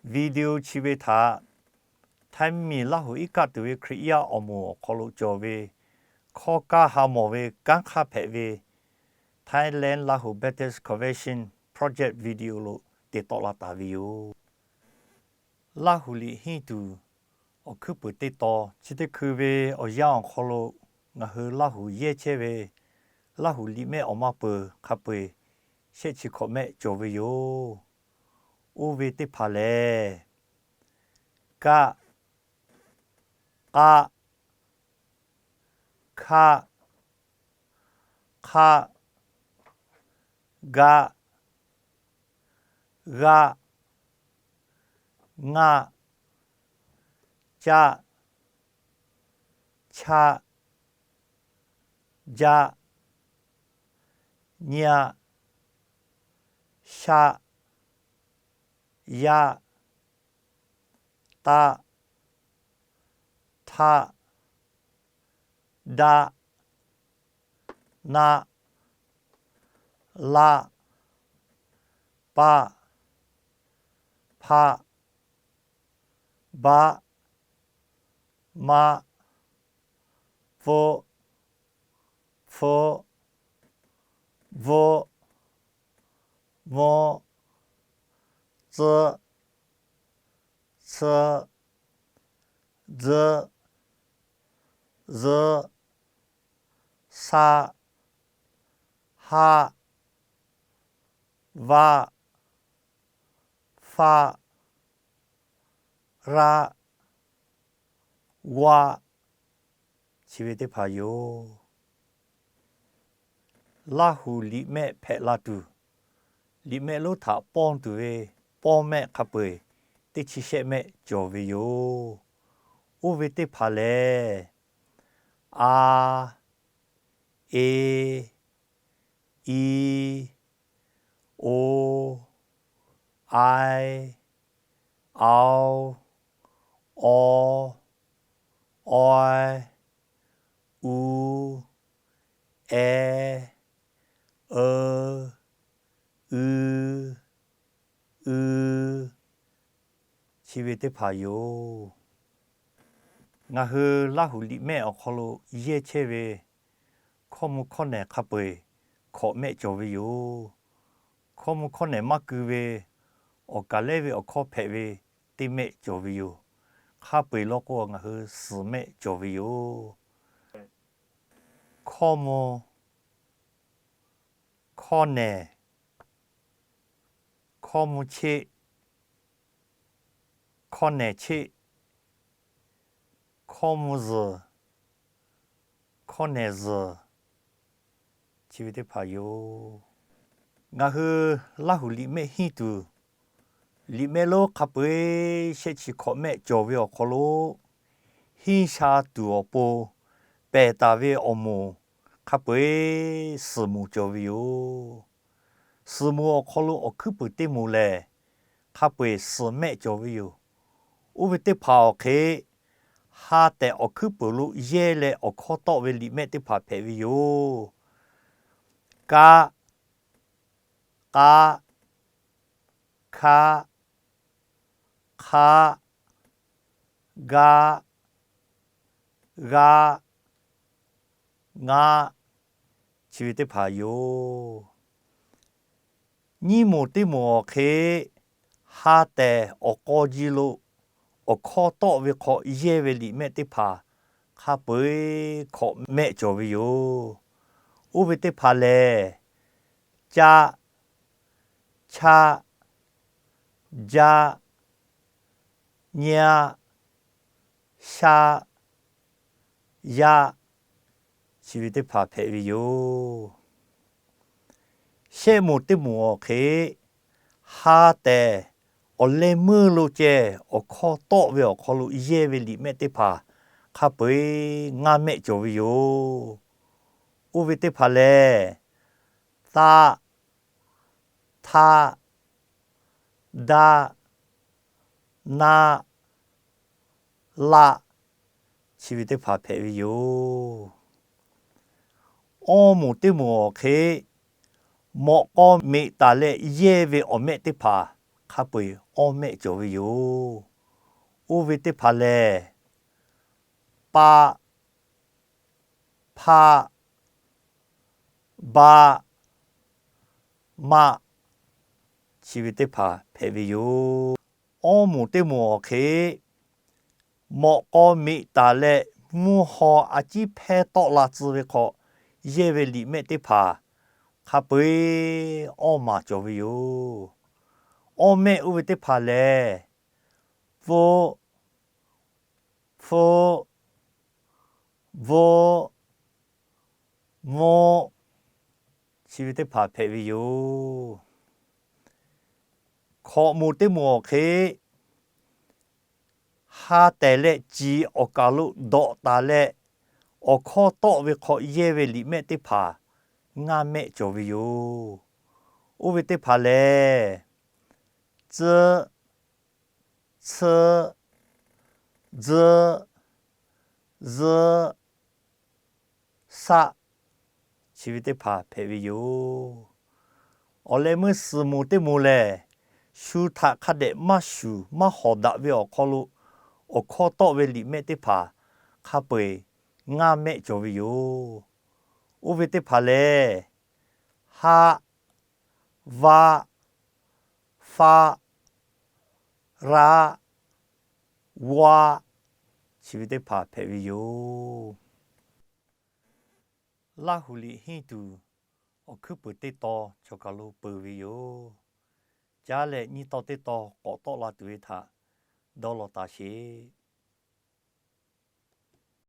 Video chi ve htaꞈ Htaiˇ miˬ Laˇ huˍ iˉ kaˆ tuˬ ve Hkriꞈ yaˇ awˬ moˍ awˬ hk'aw lo cawˬ ve hkawˇ kaˇ ha mawˬ ve kanˉ hk'aˇ hpehꞈ ve Thailand Lahu Baptist Convention project video lo te tawˆ la taˍ ve yoˬ. Laˇ huˍ liꞈ henˇ tuˬ awˬ hkuiˉ puiˍ teˇ tawn chi teˇ hkui ve awˬ yanˇ awˬ hk'aw lo ngaˬ hui Laˇ huˍ yehˇ chehˇ ve Laˇ huˍ liꞈ mehˆ awˬ ma peuˬ hk'a peu-eˬ shehˆ chi hkawꞈ mehˆ cawˬ ve yoˬ. Oˇ ve teˇ hpaˍ lehˬ, kaˆ, k'aˆ, hkaˆ, hk'aˆ, gaˆ, g'aˆ, ngaˆ, caˆ, chaˆ, jaˆ, nyaˆ, shaˆ, yaˆ, taˆ, htaˆ, daˆ, naˆ, laˆ, paˆ, hpaˆ, baˆ, maˆ, pfuhˆ, hpfuhˆ, bvuhˆ, mvuhˆ, tcuhˆ, tsuhˆ, tzuhˆ, zuhˆ, saˆ, haˆ, vaˆ, faˆ, raˆ, g'aˆ, chi ve teˇ hpaˍ yoˬ. Laˇ huˍ liꞈ mehˆ hpehꞈ la tuˬ, liꞈ mehˆ lonˉ htaꞈ pawˇ tuˬ ve pawˇ mehˆ hk'a peu-eˬ teˇ chi shehˆ mehˆ cawˬ ve yoˬ. Oˇ ve teˇ hpaˍ lehˬ, a, e, i, o, ai, ao, aw, aw, u, e, eu, ui, ui, chi ve teˇ hpaˍ yoˬ. Ngaˬ hui Laˇ huˍ liꞈ mehˆ awˬ hk'aw lo yehˇ chehˇ ve hkawˇ mvuh hkawˇ nehˬ hk'a peu-eˬ hkawꞈ mehˆ cawˬ ve yoˬ. Hkawˇ mvuh hkawˇ nehˬ maˇ ku ve awˬ kaˍ lehˉ ve awˬ hkawˇ hpehꞈ ve teˇ mehˆ cawˬ ve yoˬ. Hk'a peu-eˬ law k'o, ngaˬ hui suhˍ mehˆ cawˬ ve yoˬ. Hkawˇ mvuh hkawˇ nehˬ, hkawˇ mvuh cheˆ, hkawˇ nehˬ cheˆ, hkawˇ mvuh zuhˬ, hkawˇ nehˬ zuhˬ, chi ve teˇ hpaˍ yoˬ. Ngaˬ hui Laˇ huˍ liꞈ mehˆ henˇ tuˬ, liꞈ mehˆ lonˉ hk'a peu-eˬ shehˆ chi hkawꞈ mehˆ cawˬ ve awˬ hk'aw lo, henˇ sha tuˬ awˬ pon pehˬ taˍ ve awˬ moˍ hk'a peu-eˬ suhˍ moˍ cawˬ ve yoˬ. Suhˍ moˍ awˬ hk'aw lo awˬ hkuiˉ puiˍ teˇ moˍ lehˬ, hk'a peu-eˬ suhˍ mehˆ cawˬ ve yoˬ. Oˇ ve teˇ hpaˍ awˬ hk'e, ha tehˬ awˬ hkuiˉ puiˍ lo yehˇ leh awˬ hkawˇ tawˆ ve liꞈ mehˆ teˇ hpaˍ hpehꞈ ve yoˬ. Kaˆ, k'aˆ, hkaˆ, hkaˆ, gaˆ, g'aˆ, ngaˆ, chi ve teˇ hpaˍ yoˬ. Nyiˇ moˍ teˇ moˍ awˬ hk'e, ha tehˬ awˬ k'aw ji lo awˬ hkawˇ tawˆ ve hk'aw yehˇ ve liꞈ mehˆ teˇ hpaˍ hk'a peu-eˬ hkawꞈ mehˆ cawˬ ve yoˬ. Oˇ ve teˇ hpaˍ lehˬ, caˆ, chaˆ, jaˆ, nyaˆ, shaˆ, yaˆ, chi ve teˇ hpaˍ hpehꞈ ve yoˬ. Shehˆ moˍ teˇ moˍ awˬ hk'e, ha tehˬ awˬ leh meuˇ lo ceh awˬ hkawˇ tawˆ ve awˬ hk'aw lo yehˇ ve liꞈ mehˆ teˇ hpaˍ hk'a peu-eˬ ngaˇ mehˆ cawˬ ve yoˬ. Oˇ ve teˇ hpaˍ lehˬ, taˆ, htaˆ, daˆ, naˆ, laˆ, chi ve teˇ hpaˍ hpehꞈ ve yoˬ. Awˇ moˍ teˇ moˍ awˬ hk'e, mawꞈ k'aw meꞈ taˍ leh yehˇ ve awˬ mehˆ teˇ hpaˍ hk'a peu-eˬ awˇ mehˆ cawˬ ve yoˬ. Oˇ ve teˇ hpaˍ lehˬ, paˆ, hpaˆ, baˆ, maˆ, chi ve teˇ hpaˍ hpehꞈ ve yoˬ. Awˇ moˍ teˇ moˍ awˬ hk'e, mawꞈ k'aw meꞈ taˍ leh mvuhˇ haw a ciˉ hpehˇ tawˆ la tcuh ve hk'aw, yehˇ ve liꞈ mehˆ teˇ hpaˍ hk'a peu-eˬ awˇ maˬ cawˬ ve yoˬ. Awˇ mehˆ oˇ ve teˇ hpaˍ lehˬ, pfuhˆ, hpfuhˆ, bvuhˆ, mvuhˆ, chi ve teˇ hpaˍ hpehꞈ ve yoˬ. Hkawꞈ moˍ teˇ moˍ awˬ hk'e, ha tehˬ leh ciˍ awˬ kaˬ lo dawꞈ taˍ leh, awˬ hkawˇ tawˆ ve hk'aw yehˇ ve liꞈ mehˆ teˇ hpaˍ ngaˇ mehˆ cawˬ ve yoˬ. Oˇ ve teˇ hpaˍ lehˬ, tcuhˆ, tsuhˆ, tzuhˆ, zuhˆ, saˆ, chi ve teˇ hpaˍ hpehꞈ ve yoˬ. Awˬ leh meuˇ suhˍ moˍ teˇ moˍ lehˬ, shu htaꞈ hk'a dehꞈ maˇ shuˍ maˇ hawˍ daꞈ ve awˬ hk'aw lo awˬ hkawˇ tawˆ ve liꞈ mehˆ teˇ hpaˍ hk'a peu-eˬ ngaˇ mehˆ cawˬ ve yoˬ. Oˇ ve teˇ hpaˍ lehˬ, haˆ, vaˆ, faˆ, raˆ, vaˆ, chi ve teˇ hpaˍ hpehꞈ ve yoˬ. Laˇ huˍ liꞈ henˇ tuˬ awˬ hkuiˉ puiˍ teˇ tawn chaw kaˬ lo peuˬ ve yoˬ. Caˉ leh nyiˇ tawn teˇ tawn k'awꞈ tawˆ la tuˬ ve htaꞈ dawˇ law taˍ sheˍ.